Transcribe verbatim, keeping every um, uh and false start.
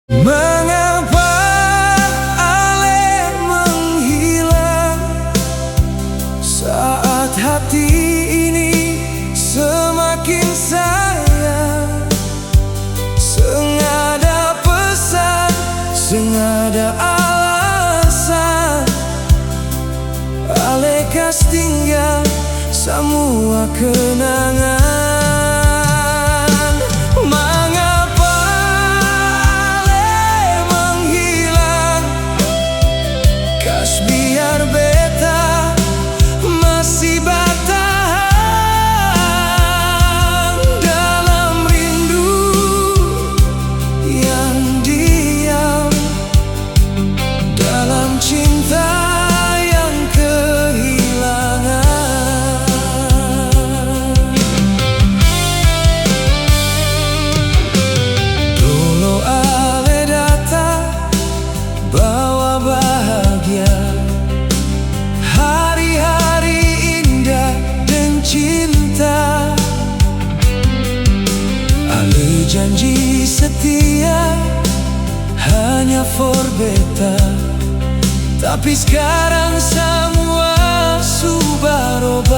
Mengapa ale menghilang saat hati ini semakin sayang? Seng ada pesan, seng ada alasan. Ale kas tinggal samua kenangan. Mangapa ale menghilang? Kas biar beta masih batahan dalam rindu yang diam, dalam cinta yang kehilangan. Dolo ale datang bawa bahagia, hari-hari indah deng cinta. Ale janji setia hanya for beta, tapi skarang samua su baroba.